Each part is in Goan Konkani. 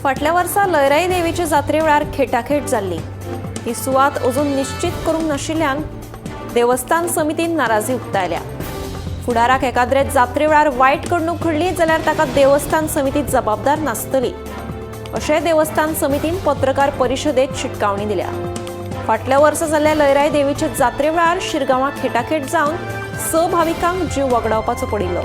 फाटल्या वर्सा लयराई देवीचे जात्रे वेळार खेटाखेट जाल्ली. ही सुवात अजून निश्चित करूंक नाशिल्ल्यान देवस्थान समितीन नाराजी उक्तायल्या. फुडाराक एकाद्रे जात्रे वेळार वायट घडणूक घडली जाल्यार ताका देवस्थान समिती जबाबदार नासतली अशें देवस्थान समितीन पत्रकार परिशदेत शिटकावणी दिल्या. फाटल्या वर्सा जाल्ल्या लयराई देवीचे जात्रे वेळार शिरगांवां खेटाखेट जावन 6 भाविकांक जीव वगडावपाचो पडिल्लो.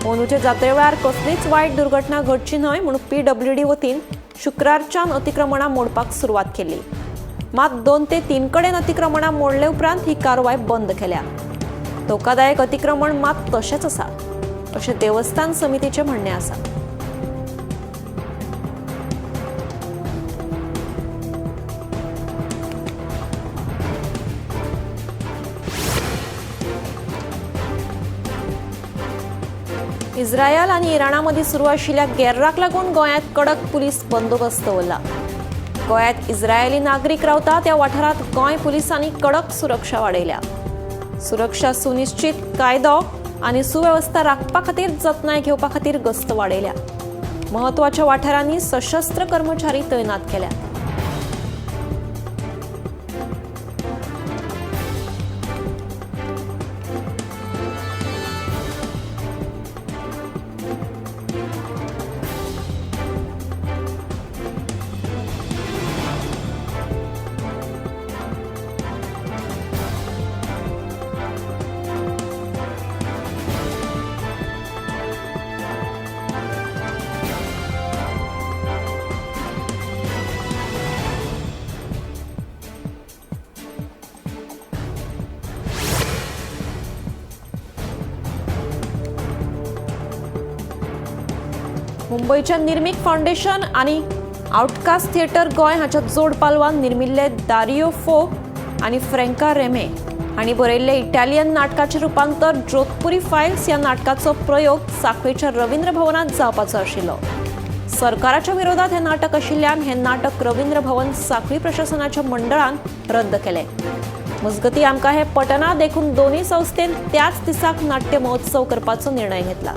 अंदूचे जात्रे वेळार कसलीच वायट दुर्घटना घडची न्हय म्हूण पीडब्ल्यूडी वतीन शुक्रारच्यान अतिक्रमणां मोडपाक सुरवात केली. मात 2 ते 3 कडेन अतिक्रमणां मोडले उपरांत ही कारवाय बंद केल्या. धोकादायक अतिक्रमण मात तशेंच आसा अशें देवस्थान समितीचें म्हणणें आसा. इस्रायल आनी इराणा मदीं सुरू आशिल्ल्या गेर्राक लागून गोंयांत कडक पुलीस बंदोबस्त दवरला. गोंयांत इस्रायली नागरीक रावता त्या वाठारांत गोंय पुलिसांनी कडक सुरक्षा वाडयल्या. सुरक्षा सुनिश्चित कायदो आनी सुवेवस्था राखपा खातीर जतनाय घेवपा खातीर गस्त वाडयल्या. म्हत्वाच्या वाठारांनी सशस्त्र कर्मचारी तैनात केल्यात. मुंबईच्या निर्मिक फाउंडेशन आनी आउटकास्ट थिएटर गोंय हाच्या जोड पालवान निर्मिल्ले दारियो फो आनी फ्रँका रेमे हांणी बरयल्ले इटालियन नाटकाचें रुपांतर जोधपुरी फायल्स ह्या नाटकाचो प्रयोग सांखळेच्या रवींद्र भवनांत जावपाचो आशिल्लो. सरकाराच्या विरोधात हें नाटक आशिल्ल्यान हें नाटक रवींद्र भवन सांखळी प्रशासनाच्या मंडळान रद्द केलें. मजगतीं आमकां हें पटना देखून दोनूय संस्थेन त्याच दिसाक नाट्य महोत्सव करपाचो निर्णय घेतला.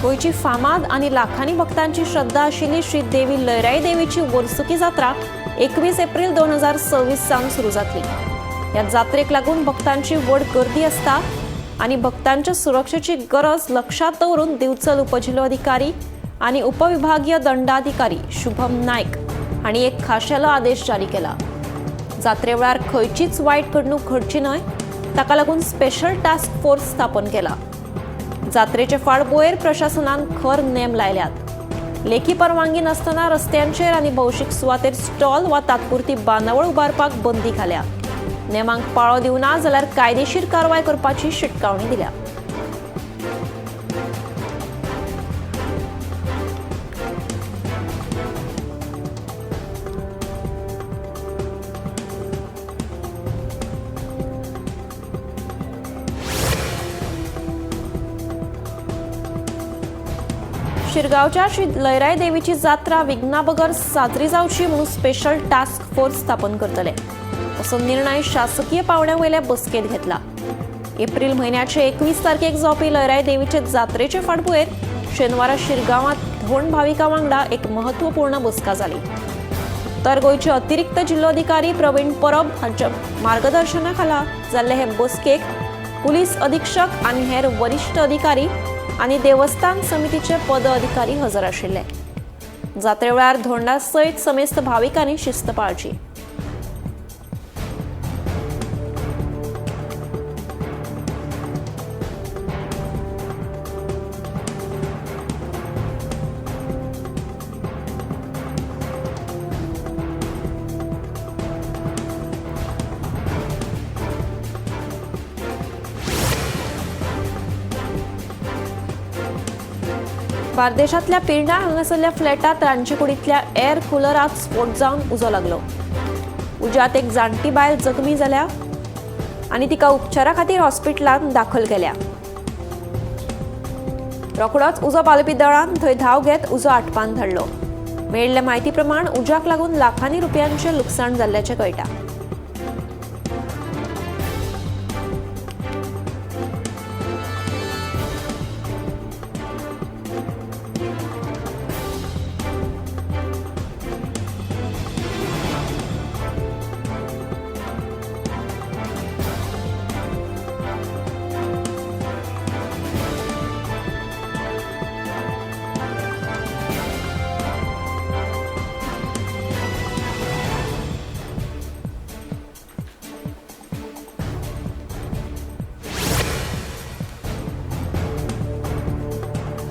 गोंयची फामाद आनी लाखांनी भक्तांची श्रद्धा आशिल्ली श्री देवी लयराई देवीची वर्सुकी जात्रा 21 एप्रिल 2026 सावन सुरू जातली. ह्या जात्रेक लागून भक्तांची व्हड गर्दी आसता आनी भक्तांच्या सुरक्षेची गरज लक्षांत दवरून दिवचल उपजिल्होधिकारी आनी उपविभागीय दंडाधिकारी शुभम नायक हांणी एक खाशेलो आदेश जारी केला. जात्रे वेळार खंयचीच वायट घडणूक घडची न्हय ताका लागून स्पेशल टास्क फोर्स स्थापन केला. जात्रेचे फाटभुंयेर प्रशासनान खर नेम लायल्यात. लेखी परवानगी नासतना रस्त्यांचेर आनी भौशीक सुवातेर स्टॉल वा तात्पुरती बांदावळ उबारपाक बंदी घाल्या. नेमांक पाळो दिवना जाल्यार कायदेशीर कारवाय करपाची शिटकावणी दिल्या. शिरगांवच्या श्री लयराई देवीची जात्रा विघ्नाबगर साजरी जावची म्हणून स्पेशल टास्क फोर्स स्थापन करतले असो निर्णय शासकीय पावंड्या वयल्या बसकेंत घेतला. एप्रिल म्हयन्याचे 21 तारखेक जावपी लयराई देवीचे जात्रेचे फाटभुंयेर शेनवारा शिरगांवांत धोंड भाविकां वांगडा एक महत्वपूर्ण बसका जाली. उत्तर गोंयचे अतिरिक्त जिल्लोधिकारी प्रवीण परब हांच्या मार्गदर्शना खाला जाल्ले हे बसकेक पुलीस अधीक्षक आनी हेर वरिश्ठ अधिकारी आनी देवस्थान समितीचे पद अधिकारी हजर आशिल्ले. जात्रे वेळार धोंडा सयत समेस्त भाविकांनी शिस्त पाळची. बार्देशांतल्या पिर्णा हांगासरल्या फ्लॅटात रांदचेकुडींतल्या एअर कुलराक स्फोट जावन उजो लागलो. उज्यांत एक जाणटी बायल जखमी जाल्या आनी तिका उपचारा खातीर हॉस्पिटलांत दाखल केल्या. रोखडोच उजो पालोवपी दळान थंय धांव घेत उजो आटपान धाडलो. मेळिल्ले म्हायती प्रमाण उज्याक लागून लाखांनी रुपयांचें लुकसाण जाल्ल्याचें कळटा.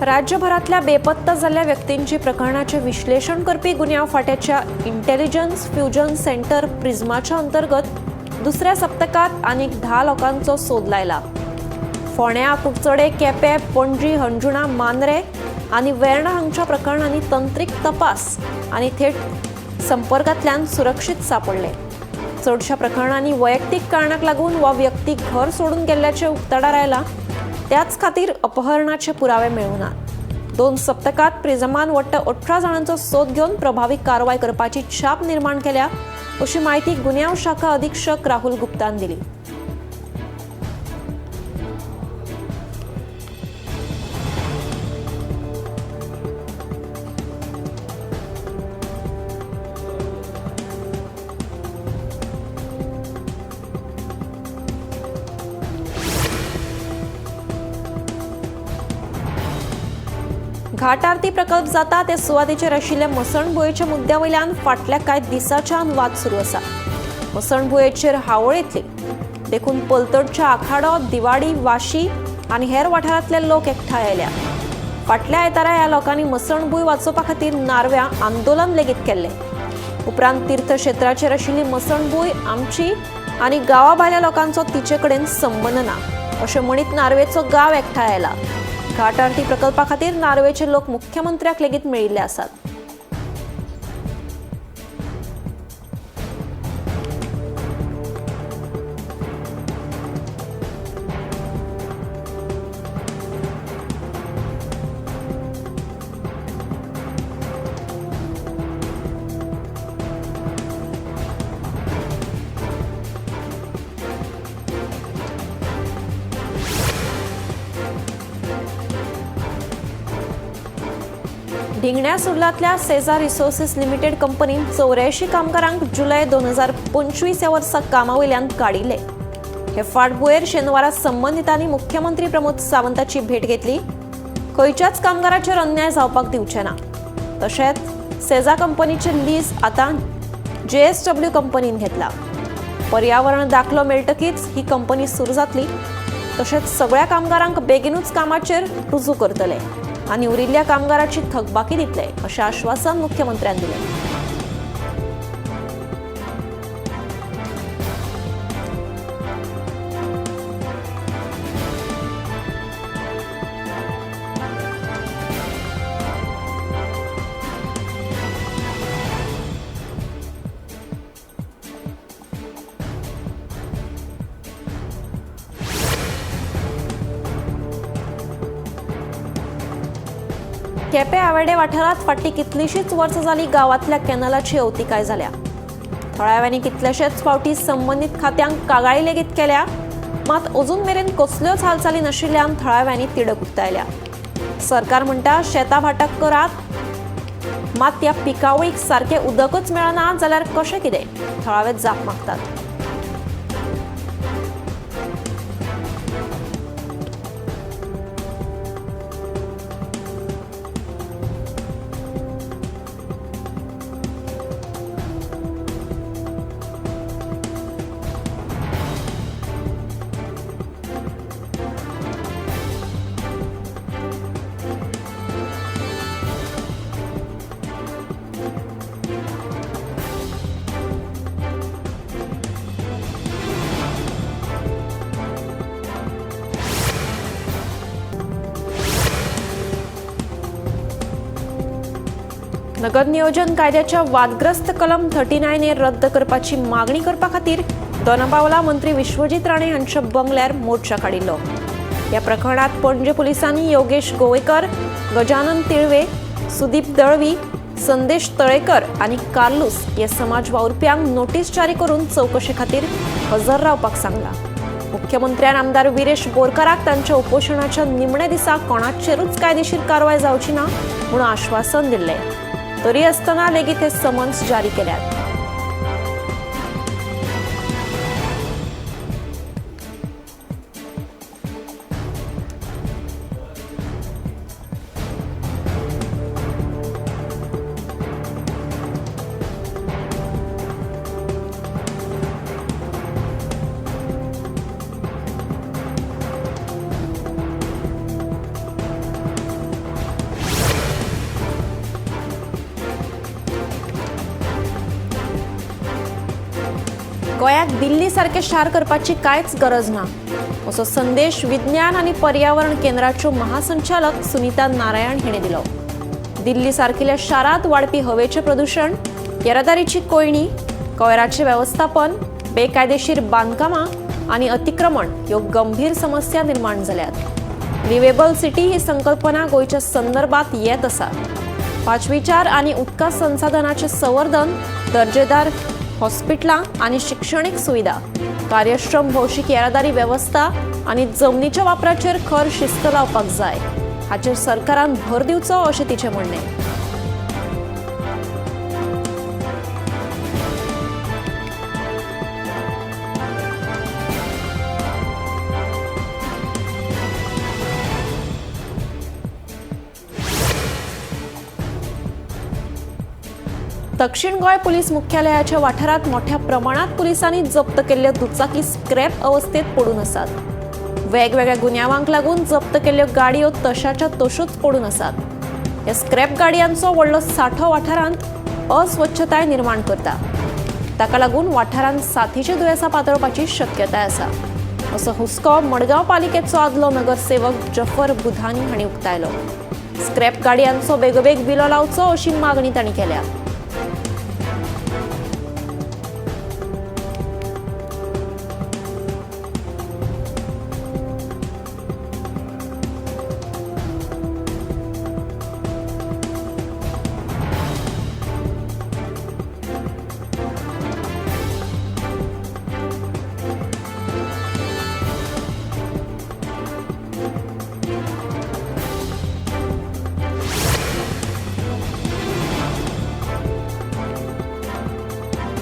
राज्यभरातल्या बेपत्ता जाल्ल्या व्यक्तींची प्रकरणाचे विश्लेषण करपी गुन्यांव फाट्याच्या इंटेलिजन्स फ्युजन सेंटर प्रिझमाच्या अंतर्गत दुसऱ्या सप्तकात आनीक 10 लोकांचो सोद लायला. फोंड्या, कुडचडे, केपें, पणजी, हणजुणा, मांद्रे आनी वेर्णा हांगच्या प्रकरणांनी तंत्रीक तपास आनी थेट संपर्कांतल्यान सुरक्षीत सापडले. चडशा प्रकरणांनी वैयक्तीक कारणाक लागून वा व्यक्ती घर सोडून गेल्ल्याचें उक्ताडार आयलां. त्याच खातीर अपहरणाचे पुरावे मेळूं नात. 2 सप्तकात प्रिझमान वट्ट 18 जाणांचो सोद घेवन प्रभावी कारवाय करपाची छाप निर्माण केल्या अशी माहिती गुन्यांव शाखा अधीक्षक राहुल गुप्तान दिली. घाट आरती प्रकल्प जाता ते सुवातेचेर आशिल्ले मसणभुंयेच्या मुद्द्या वयल्यान फाटल्या कांय दिसांच्यान वाद सुरू आसा. मसणभुंयेचेर हावळ येतली देखून पलतडच्या आखाडो, दिवाडी, वाशी आनी हेर वाठारांतले लोक एकठांय आयल्या. फाटल्या आयतारा ह्या लोकांनी मसणभूंय वाचोवपा खातीर नारव्यां आंदोलन लेगीत केल्लें. उपरांत तीर्थक्षेत्राचेर आशिल्ली मसणभूंय आमची आनी गांवा भायल्या लोकांचो तिचे कडेन संबंद ना अशें म्हणीत नार्वेचो गांव एकठांय आयला. घाट आरती प्रकल्पा खातीर नार्वेचे लोक मुख्यमंत्र्याक लेगीत मेळिल्ले आसात. ढिंगण्या सुर्लांतल्या सेझा रिसोर्सेस लिमिटेड कंपनीन 84 कामगारांक जुलय 2025 ह्या वर्सा कामा वयल्यान काडिल्ले. हे फाटभुंयेर शेनवारा संबंदितांनी मुख्यमंत्री प्रमोद सावंताची भेट घेतली. खंयच्याच कामगाराचेर अन्याय जावपाक दिवचे ना. तशेंच सेझा कंपनीचे लीज आतां JSW कंपनीन घेतला. पर्यावरण दाखलो मेळटकीच ही कंपनी सुरू जातली. तशेंच सगळ्या कामगारांक बेगीनूच कामाचेर रुजू करतले आनी उरिल्ल्या कामगाराची थकबाकी दितले अशें आश्वासन मुख्यमंत्र्यान दिलें. केपें आवेडे वाठारांत फाटलीं कितलींशींच वर्सां जालीं गांवांतल्या कॅनलाची अवतिकाय जाल्या. थळाव्यांनी कितलेशेच फावटी संबंदीत खात्यांक कागाळी लेगीत केल्या, मात अजून मेरेन कसल्योच हालचाली नाशिल्ल्यान थळाव्यांनी तिडक उक्तायल्या. सरकार म्हणटा शेतां भाटां करात, मात त्या पिकावळीक सारकें उदकच मेळना जाल्यार कशें कितें, थळावे जाप मागतात. नगर नियोजन कायद्याच्या वादग्रस्त कलम 39A रद्द करपाची मागणी करपा खातीर दोनापावला मंत्री विश्वजीत राणे हांच्या बंगल्यार मोर्चा काडिल्लो। ह्या प्रकरणात पणजे पुलिसांनी योगेश गोवेकर, गजानन तिळवे, सुदीप दळवी, संदेश तळेकर आनी कार्लूस हे समाज वावुरप्यांक नोटीस जारी करून चवकशे खातीर हजर रावपाक सांगला। मुख्यमंत्र्यान आमदार विरेश बोरकाराक तांच्या उपोशणाच्या निमण्या दिसा कोणाचेरूच कायदेशीर कारवाय जावची ना म्हणून आश्वासन दिल्लें। तरी आसतना लेगीत हे समन्स जारी केल्यात। गोंयाक दिल्ली सारकें शार करपाची कांयच गरज ना असो संदेश विज्ञान आनी पर्यावरण केंद्राच्यो महासंचालक सुनीता नारायण हिणें दिलो। दिल्ली सारकिल्या शारांत वाडपी हवेचें प्रदूशण, येरादारीची कोयणी, कोयराचें वेवस्थापन, बेकायदेशीर बांदकामां आनी अतिक्रमण ह्यो गंभीर समस्या निर्माण जाल्यात। लिवेबल सिटी ही संकल्पना गोंयच्या संदर्भात येत आसा। पाचवीचार आनी उदका संसाधनाचें संवर्धन, दर्जेदार हॉस्पिटलां आनी शिक्षणीक सुविधा, कार्यक्षम भौशीक येरादारी वेवस्था आनी जमनीच्या वापराचेर खर शिस्त लावपाक जाय हाचेर सरकारान भर दिवचो अशें तिचें म्हणणें। दक्षिण गोंय पुलीस मुख्यालयाच्या वाठारात मोठ्या प्रमाणात पुलिसांनी जप्त केल्ल्यो दुचाकी स्क्रॅप अवस्थेत पडून आसात। वेगवेगळ्या गुन्यांवांक लागून जप्त केल्ल्यो गाडयो तशाच्या तश्योच पडून आसात। ह्या स्क्रॅप गाडयांचो व्हडलो सांठो वाठारांत अस्वच्छताय निर्माण करता। ताका लागून वाठारांत साथीचे दुयेंसां पातळपाची शक्यताय आसा असो हुस्को मडगांव पालिकेचो आदलो नगरसेवक जफर बुधानी हांणी उक्तायलो। स्क्रॅप गाडयांचो बेगोबेग विलो लावचो अशी मागणी तांणी केल्या।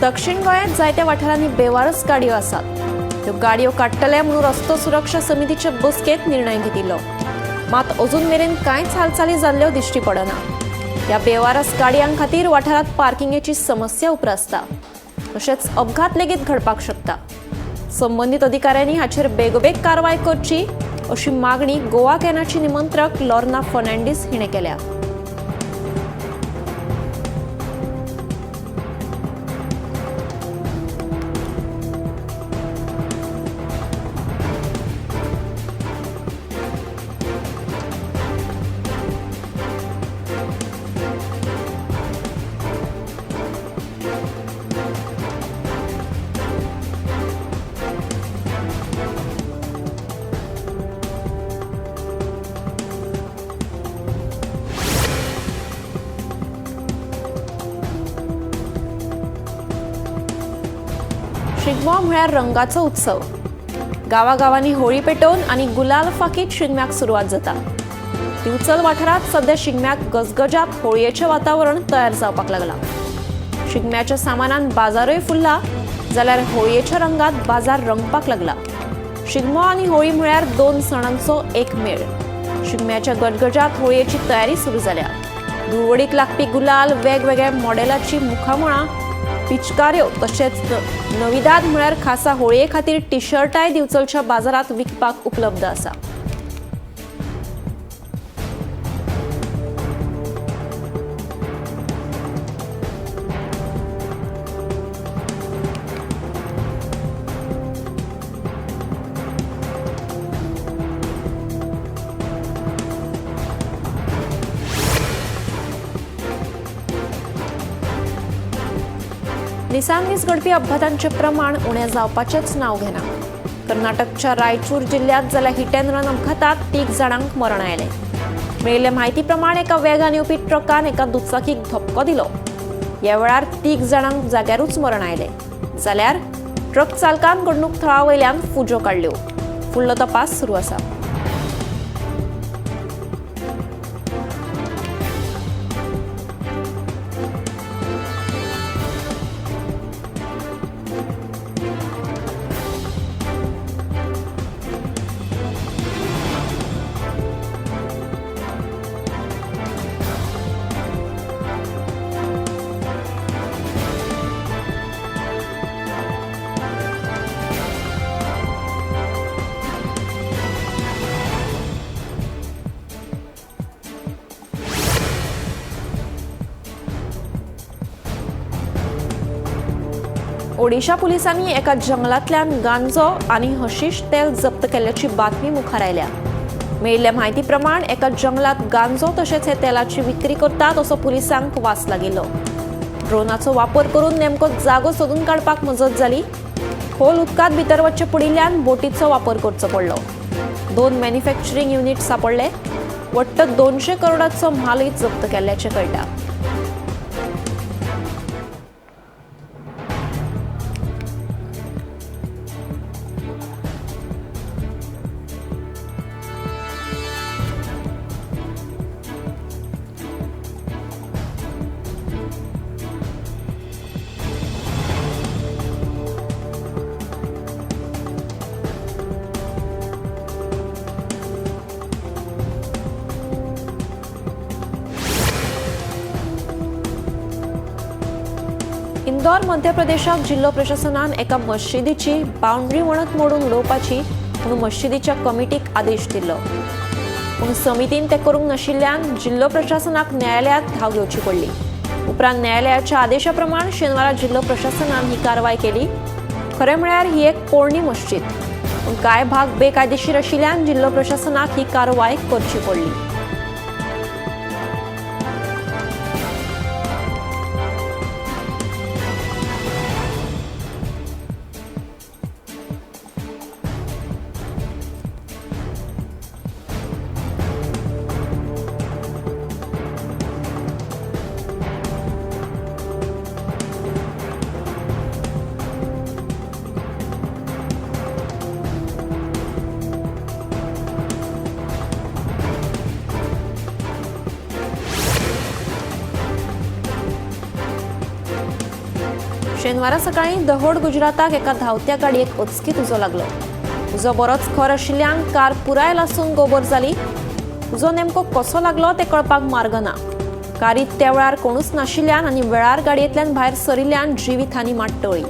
दक्षिण गोंयांत जायत्या वाठारांनी बेवारस गाडयो आसात। ह्यो गाडयो काडटले म्हणून रस्तो सुरक्षा समितीचे बसकेंत निर्णय घेतिल्लो, मात अजून मेरेन कांयच हालचाली जाल्ल्यो दिश्टी पडना। ह्या बेवारस गाडयां खातीर वाठारांत पार्किंगेची समस्या उप्रासता, तशेंच अपघात लेगीत घडपाक शकता। संबंदीत अधिकाऱ्यांनी हाचेर बेगोबेग कारवाय करची अशी मागणी गोवा कॅनाची निमंत्रक लॉर्ना फर्नांडीस हिणें केल्या। शिगमो म्हळ्यार रंगाचो उत्सव। गावागावांनी होळी पेटोवन आनी गुलाल फाकीत शिगम्याक सुरवात जाता। दिवचल वाठारांत सद्या शिगम्याक गजगजात होळयेचें वातावरण तयार जावपाक लागलां। शिगम्याच्या सामानान बाजारूय फुल्ला जाल्यार होळयेच्या रंगात बाजार रंगपाक लागला। शिगमो आनी होळी म्हळ्यार दोन सणांचो एक मेळ। शिगम्याच्या गजगजात होळयेची तयारी सुरू जाल्या। धुळवडीक लागपी गुलाल, वेगवेगळ्या मॉडेलाची मुखामळां, पिचकाऱ्यो तशेंच नविदाद म्हळ्यार खासा होळये खातीर टी शर्टाय दिवचलच्या बाजारात विकपाक उपलब्ध आसा। दिसान दीस घडपी अपघातांचें प्रमाण उणें जावपाचेंच नांव घेना। कर्नाटकच्या रायचूर जिल्ल्यांत जाल्ल्या हिट अँड रन अपघातात 3 जाणांक मरण आयलें। मेळिल्ले म्हायती प्रमाण एका वेगान येवपी ट्रकान एका दुचाकीक धपको दिलो। ह्या वेळार 3 जाणांक जाग्यारूच मरण आयलें, जाल्यार ट्रक चालकान घडणूक थळा वयल्यान फुज्यो काडल्यो। फुडलो तपास सुरू आसा। ओडिशा पुलिसांनी एका जंगलांतल्यान गांजो आनी हशीश तेल जप्त केल्ल्याची बातमी मुखार आयल्या। मेळिल्ले म्हायती प्रमाण एका जंगलांत गांजो तशेंच हे तेलाची विक्री करतात असो पुलिसांक वास लागिल्लो। ड्रोनाचो वापर करून नेमको जागो सोदून काडपाक मजत जाली। खोल उदकांत भितर वचचे पडिल्ल्यान बोटीचो वापर करचो पडलो। 2 मॅन्युफॅक्चरींग युनिट सापडले। वट्ट 200 करोडाचो म्हालय जप्त केल्ल्याचें कळटा। इंदौर मध्य प्रदेशाक जिल्लो प्रशासनान एका मशिदीची बाउंड्री वणत मोडून उडोवपाची म्हणून मशिदीच्या कमिटीक आदेश दिल्लो। पूण समितीन ते करूंक नाशिल्ल्यान जिल्लो प्रशासनाक न्यायालयांत धांव घेवची पडली। उपरांत न्यायालयाच्या आदेशा प्रमाण शेनवारा जिल्लो प्रशासनान ही कारवाय केली। खरें म्हळ्यार ही एक पोरणी मस्जिद, पूण कांय भाग बेकायदेशीर आशिल्ल्यान जिल्लो प्रशासनाक ही कारवाय करची पडली। शेनवारा सकाळी दहोड गुजराताक एका धांवत्या गाडयेक अचकीत उजो लागलो। उजो बरोच खर आशिल्ल्यान कार पुराय लासून गोबर जाली। उजो नेमको कसो लागलो ते कळपाक मार्ग ना। कारीत त्या वेळार कोणूच नाशिल्ल्यान आनी वेळार गाडयेंतल्यान भायर सरिल्ल्यान जिवीत हानी मात टळ्ळी।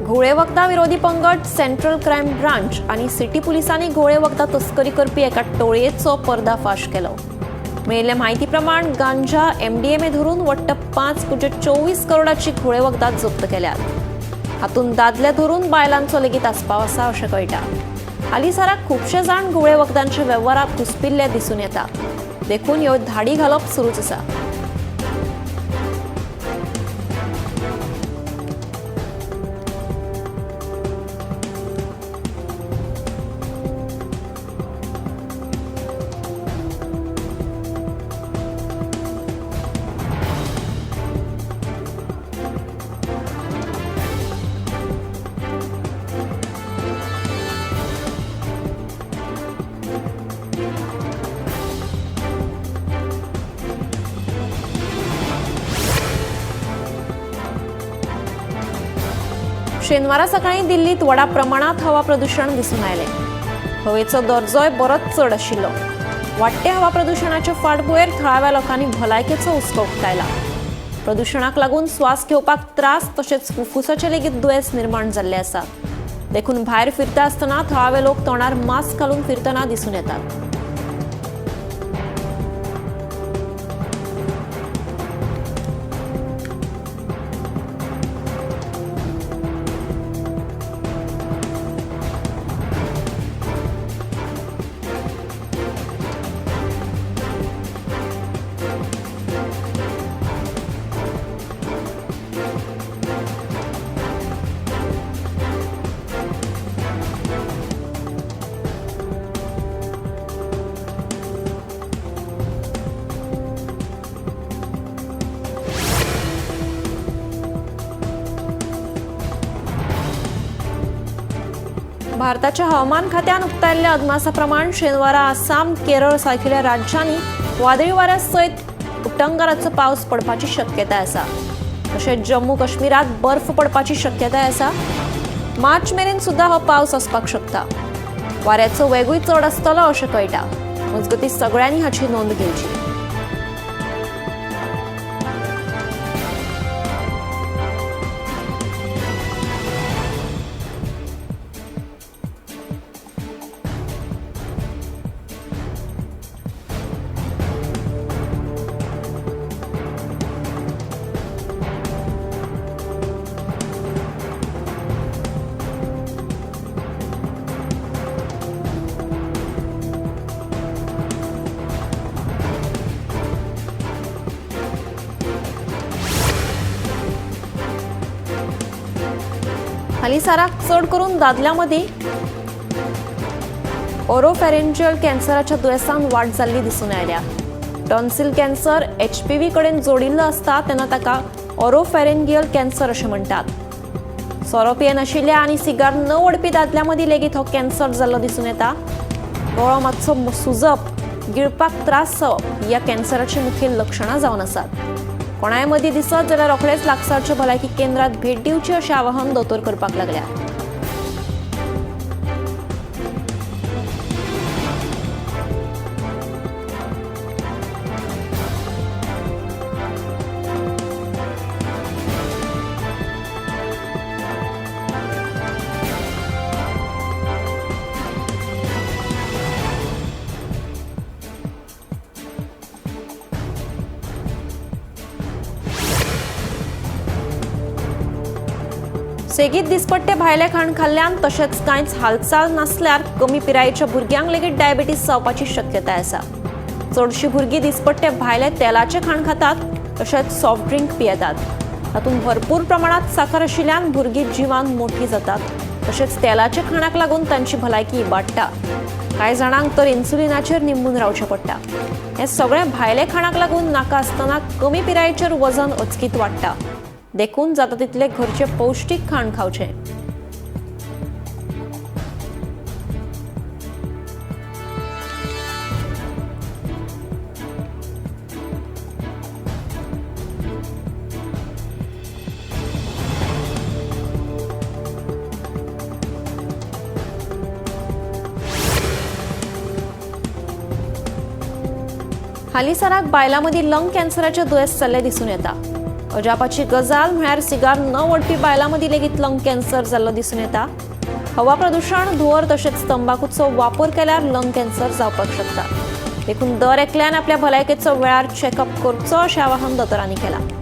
घोळे वखदां विरोधी पंगड सेंट्रल क्रायम ब्रांच आनी सिटी पुलिसांनी घोळे वखदां तस्करी करपी एका टोळयेचो पर्दाफाश केलो। मेळिल्ले म्हायती प्रमाण गांजा एमडीएमए धरून वट्ट 5.24 करोडाची घोळे वखदां जप्त केल्यात। हातूंत दादले धरून बायलांचो लेगीत आस्पाव आसा अशें कळटा। हालींसराक खुबशे जाण घोळे वखदांच्या वेव्हारांत घुसपिल्ले दिसून येता, देखून ह्यो धाडी घालप सुरूच आसा। शेनवारा सकाळी दिल्लीत व्हडा प्रमाणात हवा प्रदूषण दिसून आयलें. हवेचो दर्जोय बरोच चड आशिल्लो. वाडटे हवा प्रदूषणाचे फाटभुंयेर थळाव्या लोकांनी भलायकेचो हुस्को उक्तायला. प्रदूषणाक लागून स्वास घेवपाक त्रास तशेंच फुफ्फुसाचे लेगीत दुयेंस निर्माण जाल्ले आसा. देखून भायर फिरता आसतना थळावे लोक तोंडार मास्क घालून फिरतना दिसून येतात. भारताच्या हवामान खात्यान उक्तायल्ल्या अदमासा प्रमाण शेनवारा आसाम, केरळ सारकिल्ल्या राज्यांनी वादळी वाऱ्या सयत उटंगाराचो पावस पडपाची शक्यताय आसा. तशेंच जम्मू काश्मीरात बर्फ पडपाची शक्यताय आसा. मार्च मेरेन सुद्दां हो पावस आसपाक शकता. वाऱ्याचो वेगूय चड आसतलो अशें कळटा. मजगतीं सगळ्यांनी हाची नोंद घेवची. हालींसाराक चड करून दादल्यां मदीं ओरोफेरेंजियल कॅन्सराच्या दुयेंसान वाड जाल्ली दिसून आयल्या. टॉन्सिल कॅन्सर एचपीव्ही कडेन जोडिल्लो आसता तेन्ना ताका ओरोफेरेंजियल कॅन्सर अशें म्हणटात. सोरो पियेनाशिल्ल्या आनी सिगार न ओडपी दादल्यां मदीं लेगीत हो कॅन्सर जाल्लो दिसून येता. गळो मातसो सुजप, गिळपाक त्रास जावप ह्या कॅन्सराची मुखेल लक्षणां जावन आसात. कोणाय मदीं दिसत जाल्यार रोखडेच लागसारच्या भलायकी केंद्रात भेट दिवची अशें आवाहन दोतोर करपाक लागल्या. सेगीत दिसपट्टे भायले खाण खाल्ल्यान तशेंच कांयच हालचाल नासल्यार कमी पिरायेच्या भुरग्यांक लेगीत डायबिटीस जावपाची शक्यताय आसा. चडशीं भुरगीं दिसपट्टे भायले तेलाचें खाण खातात तशेंच सॉफ्ट ड्रिंक पियेतात. तातूंत भरपूर प्रमाणांत साखर आशिल्ल्यान भुरगीं जिवान मोठी जातात. तशेंच तेलाच्या खाणाक लागून तांची भलायकी इबाडटा. कांय जाणांक तर इन्सुलिनाचेर निंबून रावचें पडटा. हें सगळें भायले खाणाक लागून नाका आसतना कमी पिरायेचेर वजन अचकीत वाडटा. देखून जाता तितले घरचे पौष्टीक खाण खावचें. हालींसराक बायलां मदीं लंग कॅन्सराचें दुयेंस जाल्लें दिसून येता. अजापाची गजाल म्हळ्यार सिगार न ओडपी बायलां मदीं लेगीत लंग कॅन्सर जाल्लो दिसून येता. हवा प्रदूषण, धुंवर तशेंच तंबाखूचो वापर केल्यार लंग कॅन्सर जावपाक शकता. देखून दर एकल्यान आपल्या भलायकेचो वेळार चॅकअप करचो अशें आवाहन दोतोरांनी केलां.